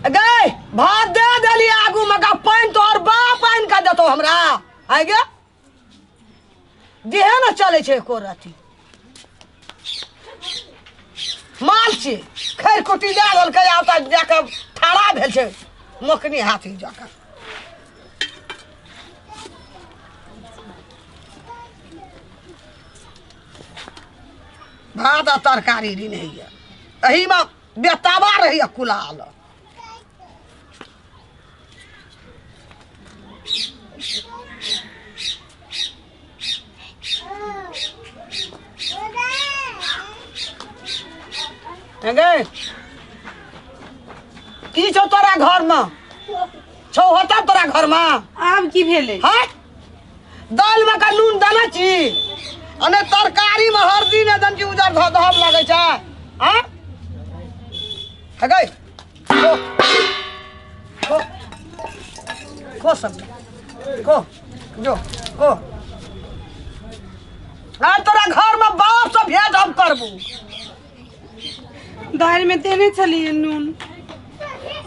गै भात दे देली आगू में का पानि तोहर बाप आनि कऽ देतौ हमरा आइ गे देहे ने चलै छै एको रति माल छी खैर कुटी दए देलकै आब तऽ जाकऽ ठाढ़ा भेल छै मोकनी हाथी जकाँ भात आ तरकारी ऋण होइए एहिमे बेताबा रहैए कुलाल गे की छौ तोरा घरमे छौ होता तोरा घरमे आब की भेलै हैं दालिमे का नून देने छी आ नहि तरकारीमे हरदी नहि देने छी उजर धऽ धब लगै छै आँ हे गै खो खो खो सबटा खो जो खो आ तोरा घरमे बापसँ भेंट हम करबू दालिमे देने छलियै नून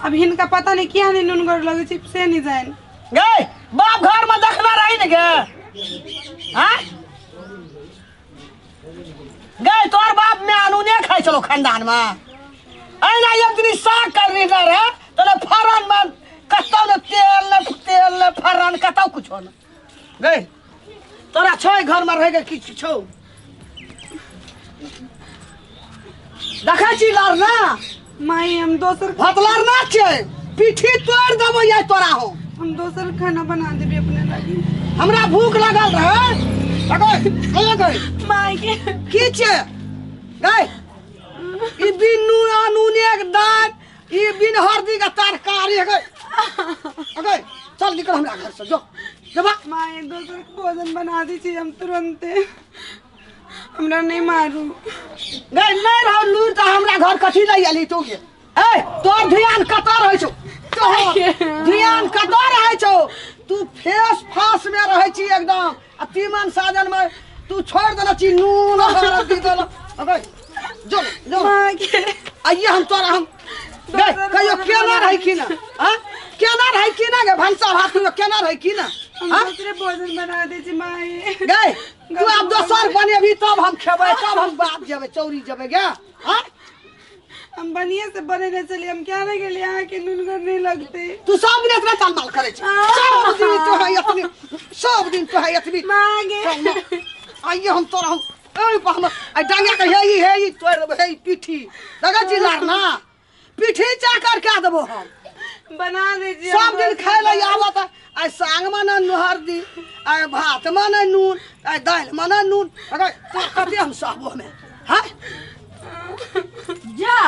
अब हिनका पता नहि किया नहि नूनगर लगै छै से नहि जानि गै बाप घर में देखना रही ने गे हाँ गै तोर बाप में अनूने खाइ छलो खानदान में ऐना एक दिन साग कर रही ना रे तने फरन में कतौ ने तेल ने तेल ने फरन कतौ कुछो ने गै तोरा छै घर में रह के किछु छौ देखै छी लड़ना माई हम दोसर भात लड़ना छै पीठी तोड़ देबो ये तोरा हो हम दोसर खाना बना देबे अपने लागी हमरा भूख लागल रहे अगै अगै माई के की छै गै ई बिन नून अनूने के दाल ई बिन हरदी के तरकारी अगै अगै चल निकल हमरा घर से जो जबा माई दोसर भोजन बना दी छी हम तुरंते हमरा नहीं मारू नहीं नहीं रहो लूर तऽ हमरा घर कथी लए एली तू गे ए तोर ध्यान कतऽ रहै छौ तोहर ध्यान कतऽ रहै छौ तू फेस फास में रहै छी एकदम आ तीमन साजन में तू छोड़ देने छी नून हरदी देला अबे जो जो माँ के आइए हम तोरा हम गै कहियो केना रहै की ना हाँ केना रहै की ना गे भनसा भात कहियो केना रहै की ना हम हाँ दूसरे भोजन बना दै छी माई गै तू आब दोसर बनेबही तब हम खेबै तब हम बाप जेबै चौरी जेबै गे हाँ हम बढ़िया से बनेने चलिए हम क्या नहीं गेलिए अहाँ के नूनगर नहीं लगते तू सब दिन एतना तालमाल करै छै सब दिन तो है एतनी सब दिन तो है एतनी मांगे आइए हम तोरा हम ओहि पर हम आ डांगा के हे ई हे ई तोड़ देबो हे ई पीठी लगै छी लारना पीठी चाकर कए देबो हम बना दीजिए सब दिन खाय लए आबत आइ सागमे ने हरदी आइ भातमे ने नून आइ दालिमे ने नून अगर तोर कते हम सहबो हमे हैं जा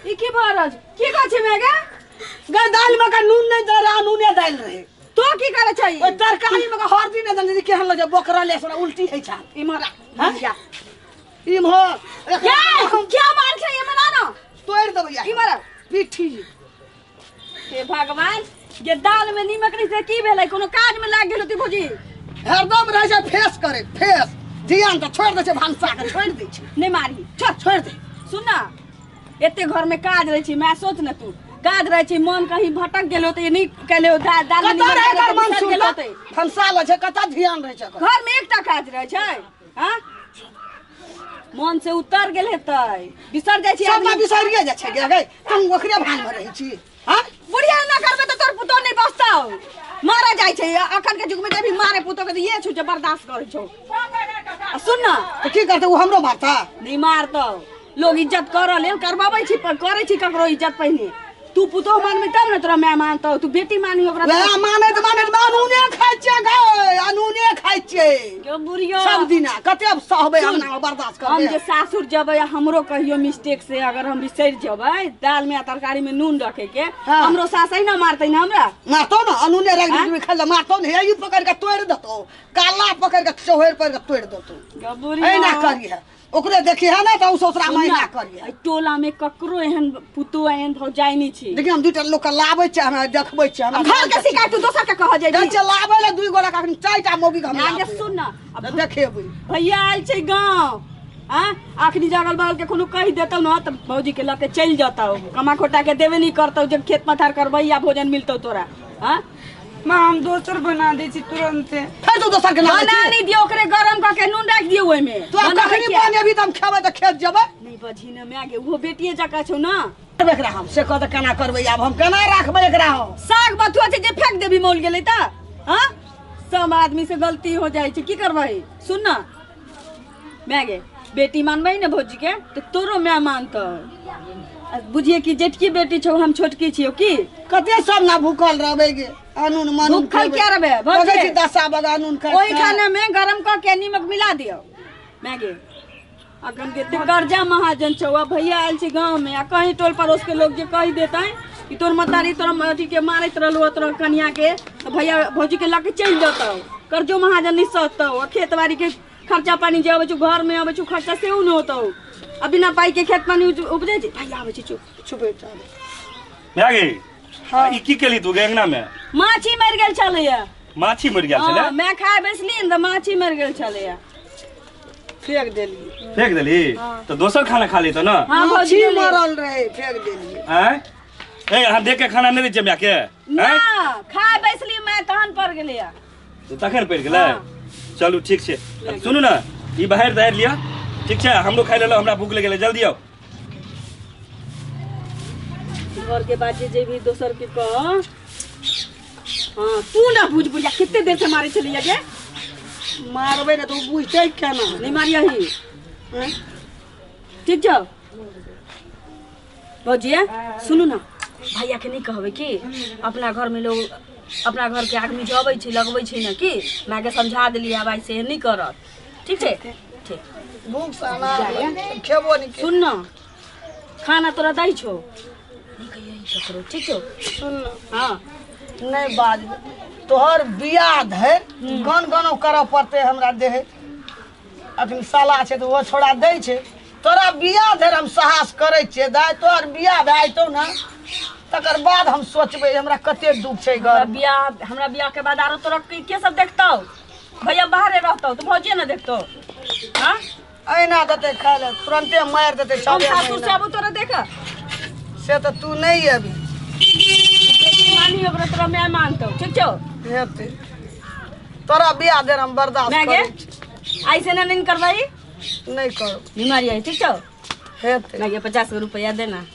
ई की भऽ रहल छै की कहै छै मेगा गै दालिमे का नून नहि दे रहा नूने दालि रहे तो की करै छै ओहि तरकारीमे का हरदी नहि देने केहन लगे बोकरा ले सोना उल्टी होइ छै इम्हर आ, हैं? जा इम्हर क्या क्या मार छै इम्हर आ ना तोड़ि देबै यार। इम्हर आ। पीठी हे भगवान जे दाल में नीमक नहीं से की भेलै कोनो काज में लाग गेल होती भौजी हरदम रहै छै फेस करे फेस ध्यान तऽ छोड़ि दै छै भनसा के छोड़ि दै छै नहीं मारी छोड़ छोड़ि दे सुन ना एते घर में काज रहै छै मैं सोच न तू काज रहै छै मन कहीं भटक गेल होतै नहीं कैले हो दाल दाल में कतऽ नीमक रहै डालि एकर देतै, मन बिसरि गेल सुनता होतै। भनसा लै छै कतऽ ध्यान रहै छै एकर घर में एकटा काज रहै छै हाँ मन से उतर गेल हेतै बिसर जाइ छै सबटा आदमी बिसरिए जाइ छै गे गै तू ओकरे भान मे रहै छी हाँ बुढ़िया ना करबे तऽ तोर पुतोह नहीं बचतौ मारा जाइ छै अखन के युग में जब भी मारे पुतोह के तऽ ये छौ जे बर्दाश्त करै छौ आ सुन ना तऽ की करतै ओ हमरो मारता नहीं मारतौ लोग इज्जत करऽ लेल करबाबै छी पर करै छी ककरो इज्जत पहिने तू पुतोह मानबी तब ने तोरा माय मानतौ तू बेटी मानी ओकरा वएह मानैत मानैत अनूने खाइ छियै गै अनूने खाइ छियै क्यों बुढ़िया सब दिना कते सहबै सुन, अंगना मे बर्दाश्त हम करबै जे सासुर जबै आ हमरो कहियो मिस्टेक से अगर हम बिसरि जेबै दाल में आ तरकारी में नून रखे के हाँ। हमरो सास ना मारतै ना हमरा मारतौ ने अनूने रख हाँ? देबी खाइ लए मारतौ ने हे ई पकड़ि के तोड़ि देतौ काला पकड़ि के चौहरि पर के तोड़ि देतौ गो बुढ़िया एना करिहे ओकरे देखी है ना तऽ ओ ससुरा सुन में ना, एना करिहे एहि टोला में ककरो एहन पुतोह एहन भौजाइ नहि छै देखियौ हम दूटा लोक के लाबै छियै हमरा देखबै छियै हमरा घर के शिकायत तू दोसर के कह जाइ जेबही छियै लाबै लए दुइ गोरा के अखन चारिटा मौगी के हम आगे लाबै सुन ना तऽ देखेबै भैया आयल छै गाँव आ आखनी जगल बगल के कोनो कहि देतौ न त भौजी के लके चलि जतौ, कमा खोटा के देबे नहीं करतौ, जब खेत पथार करबै या भोजन मिलतौ तोरा। हां माँ हम दोसर बना दै छी तुरंते। फेर तू दोसर के ना बना नहीं दियो, ओकरे गरम क के नून राख दियो ओइ में। तू आब कखनी बनेबी त हम खेबै त खेत जेबै। नहीं बझी न माय गे, उहो बेटिए जकाँ छौ ना। करबै एकरा हम से कह त केना करबै, आब हम केना राखबै एकरा हम? साग बथुआ छै जे फेंक देबी मौल गेलै त। हां सब आदमी से गलती हो जाइ छै, की करबै? सुन ना माय गे, बेटी मानबै ने भौजी के त तोरो माय मानतौ। बुझिए कि जेठकी बेटी छौ, हम छोटकी छियौ की? कते सब ना भूखल रहबै गे, अनून मनून भूखल किया रहबै भौजी? लगै छै दशा बगा अनून खाइ। ओहि खाना में गरम क के नीमक मिला दियौ। माय गे अखन कते कर्जा महाजन छौ, आ भैया आयल छै गाँव में, आ कहीं टोल पड़ोस के लोग जे कहि देतै कि तोर मतारी तोरा अथी के मारैत रहलौ तोरा कनिया के, त भैया भौजी के लऽ के चलि जतौ, कर्जो महाजन नहीं सधतौ, आ खेत बाड़ी के खर्चा पानी जे अबै छौ घर में अबै छौ खर्चा सेहो नहि होतौ, आ बिना पाई के खेत पानी उपजै छै। भैया आबै छै, चुप चुप चल। माय गे ई की केली तू अंगना में? माछी मरि गेल छलैया। माछी मरि गेल छलै? हां मैं खाय बैसली न त माछी मरि गेल छलैया, फेंक देलियै। फेंक देली त दोसर खाना खा लेत ना? हां माछी मरल रहे फेंक देलियै। आँय ए अहाँ देख के खाना नहि दै छियै माय के? ना खाय बैसली मैं तहन पड़ गेलैया। तो तखन पड़ि गेलै? चलू ठीक छै। सुनू ने ई बाहर दारि लिअ, ठीक छै? हमरो खाइ लेलहुँ, हमरा भूख लागि गेलै, जल्दी आउ। घर के बात जे भी दोसर के कह। हाँ तू ना बुझ बुझा कते देर से मारे छलियै गे? मारबै ने तऽ ओ बुझतै केना? नहीं मारियही, ठीक छौ? भौजी सुनू ना, भैया के नहीं कहबै कि अपना घर में लोग अपना घर के आदमी जो अबै छै लगबै छै ने, कि माय के समझा देलियै आब आइ से नहीं करत, ठीक छै? ठीक। भूख से खेबो नहीं। सुन ना खाना तोरा दै छौ नहीं कहियो ककरो, ठीक छौ? सुन ना। हाँ नहीं बाजबै, तोहर बियाह धरि गन गनो करऽ पड़तै हमरा देह। अखन साला छै तऽ ओहो छोड़ा दै छै, तोरा बियाह धरि हम साहस करै छियै दाइ, तोहर बियाह भए जेतौ ने तकर बाद हम सोचबै हमरा कते दुख छै घर। बियाह हमरा बियाह के बाद आरो तोरा के सब देखतौ? भैया बाहरे रहतौ तऽ भौजिए ने देखतौ। हाँ एना देतै खाय लए तुरन्ते मारि देतै। हम सासुर से आबू तोरा देख से तऽ तू नहीं अबी। बेटी मानी ओकरा तोरा माय मानतौ, ठीक छौ? हेतै तोरा बियाह धरि हम बर्दाश्त करै छी। ऐसे ना नहीं करबाई? नहीं करो। बीमारी है, ठीक छौ? हेतै। लगे 50 रुपया देना।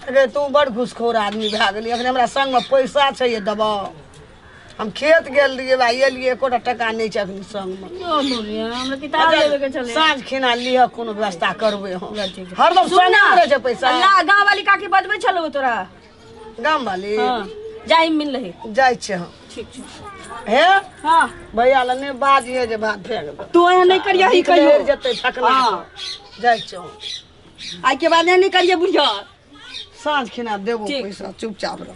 अरे तू बड़ घुसखोर आदमी भए गेली, अखन हमरा संगमे पैसा छै ये दबाव। हम खेत गेल रहियै भाई, एलियै एकोटा टका नहि छै अखन संगमे। हमरा किताब लेबे के छलै। साँझ खिना लिह, कोनो व्यवस्था करबै हम। हरदम संगे रहै छै पैसा। गाँव वाली काकी बजबै छलौ तोरा? गाम वाली? हां जाई मिल रही। जाइ छियै हम। ठीक छै। हे हां भैया लग नहि बाजिहे जे भात फेंक दे। तू एहन नहि करियही कहियो। जेतै ठकना। जाइ छियै हम। आइ के बाद नहीं करिए बुढ़िया। साँझ खिना देबो पैसा, चुपचाप रह।